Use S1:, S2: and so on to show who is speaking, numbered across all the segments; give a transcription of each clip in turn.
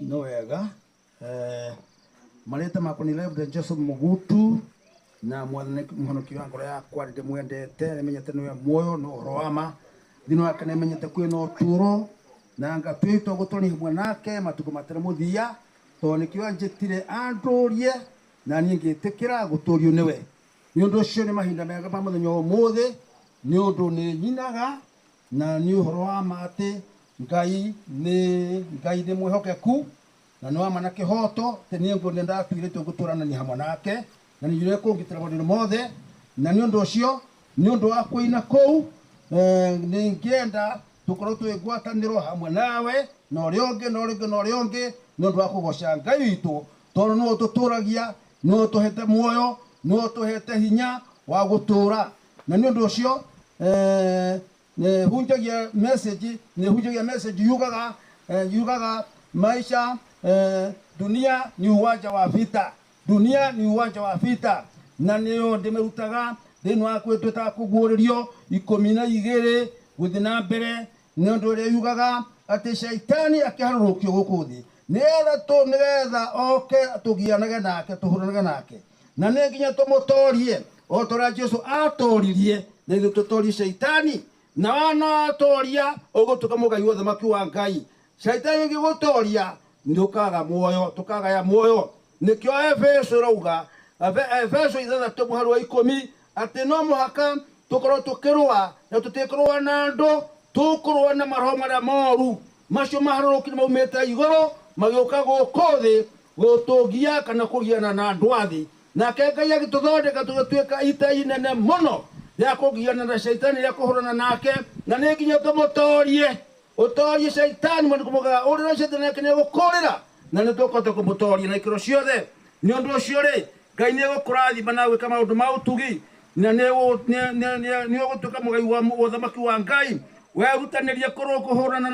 S1: No wega. Marĩtwa makwa nĩ Reverend Joseph Mũgutu na Mwathani mũhonoki wa ngoro yakwa nĩ ndĩmwendete, nĩmenyete nĩwe muoyo na ũhoro wa ma. Thĩinĩ wake nĩmenyete kwĩna ũtũũro na ngatwĩtwo gũtũũrania hamwe nake matukũ matarĩ mũthia, tondũ nĩkĩo anjĩtire andũrie na niĩ ngĩtĩkĩra gũtũũrio nĩwe. Nĩ ũndũ ũcio nĩ mahinda mega ma mũthenya wa ũmũthĩ, nĩ ũndũ nĩ nyinaga na nĩ ũhoro wa ma atĩ Ngai nĩ Ngai nĩ mwĩhokeku na nĩ wa ma na kĩhoto, atĩ niĩ nĩ ndatuire itua gũtũũranania hamwe nake na nĩ njũĩ kũngitĩra maũndũ-inĩ mothe. Na nĩ ũndũ ũcio, nĩ ũndũ wa kũina kũu, nĩ ingĩenda tũkorwo twĩ ngwatanĩro hamwe nawe na ũrĩa ũngĩ na ũrĩa ũngĩ na ũrĩa ũngĩ, nĩ ũndũ wa kũgoca Ngai witũ, tondũ nĩwe ũtũtũragia, nĩwe ũtũhete muoyo, nĩwe ũtũhete hinya wa gũtũũra. Na nĩ ũndũ ũcio, nĩ hunjagia message, nĩ hunjagia message yugaga, yugaga maisha, dunia ni uwanja wa vita, dunia ni uwanja wa vita. Na nĩyo ndĩmĩrutaga thĩinĩ wa twĩtaga kũguũrĩrio 12 gũthiĩ na mbere, nĩ ũndũ ũrĩa yugaga atĩ caitani akĩharũrũkio gũkũ thĩ nĩgetha nĩgetha oke tũgianage nake, tũhũranage nake, na nĩ nginya tũmũtorie o ta ũrĩa Jesũ atoririe, na ithuĩ tũtorie caitani. Na wana atoria ũgũtuĩka mũgai wa ũthamaki wa Ngai. Caitani ĩngĩgũtoria nĩ ũkaga muoyo, tũkagaya muoyo. Nĩkĩo Efeso ĩrauga, Efeso 6 mũhari wa 10, atĩ no mũhaka tũkorwo tũkĩrũa, na tũtikũrũa na andũ, tũkũrũa na maroho marĩa moru macio maharũrũkire maumĩte igũrũ magĩũka gũkũ thĩ gũtũgia kana kũgiana na andũ a thĩ. Nake Ngai agĩtũthondeka tũgĩtuĩka ita inene mũno rĩa kũgiana na caitani, rĩa kũhũrana nake, na nĩ nginya tũmũtorie. Ũtorie caitani, mũndũ kũmũgaga ũrĩra caitani nake nĩ egũkũrĩra, na nĩ tũkũhota kũmũtoria na ikĩro ciothe. Nĩ ũndũ ũcio rĩ, Ngai nĩ egũkũrathima na gwĩka maũndũ ma ũtugi, na nĩ ũgũtuĩka mũgai wa ũthamaki wa Ngai. Werutanĩrie kũhũrana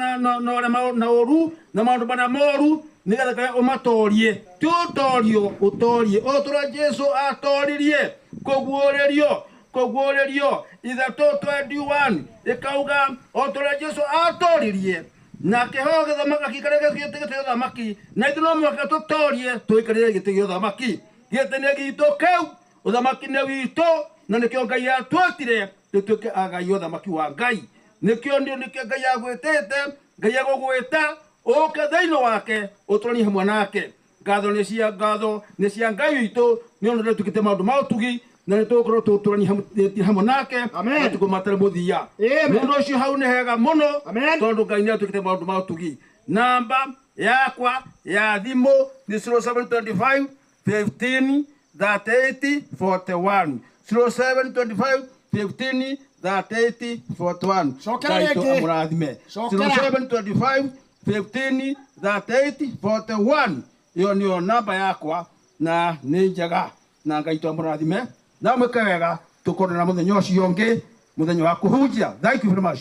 S1: na ũru na maũndũ marĩa moru, nĩgetha Ngai ũmatorie. Ti ũtorio, ũtorie o ta ũrĩa Jesũ atoririe. Kũguũrĩrio, kũguũrĩrio 3:21 ĩkauga o ta ũrĩa Jesũ atoririe na akĩheo gĩthamaki, akĩikarĩra gĩtĩ gĩa ũthamaki, na ithuĩ no mũhaka tũtorie tũikarĩre gĩtĩ gĩa ũthamaki. Gĩtĩ nĩ gitũ kĩu, ũthamaki nĩ witũ, na nĩkĩo Ngai atwĩtire tũtuĩke agai ũthamaki wa Ngai. Nĩkĩo nĩkĩo Ngai agwĩtĩte, Ngai agũgwĩta ũke thĩinĩ wake ũtũranie hamwe nake. Ngatho nĩ cia, ngatho nĩ cia Ngai witũ nĩ ũndũ nĩtwĩkĩte maũndũ ma ũtugi, na nĩ tũgũkorwo tũtũranie hamwe nake
S2: Amen.
S1: matukũ matarĩ mũthia.
S2: Amen.
S1: Nĩ ũndũ ũcio hau nĩ hega mũno,
S2: Amen.
S1: tondũ Ngai nĩ atwĩkĩte maũndũ ma ũtugi. Namba yakwa ya thimũ nĩ 0725 15 38 41. 0725 15 38 41.
S2: Cokera
S1: Ngai witũ
S2: rĩngĩ.
S1: amũrathime.
S2: Cokera.
S1: 0725 15 38 41. Ĩyo nĩyo namba yakwa na nĩ njega, na Ngai witũ amũrathime na mwĩke wega. Tũkonana mũthenya ũcio ũngĩ, mũthenya wa kũhunjia. Thank you very much.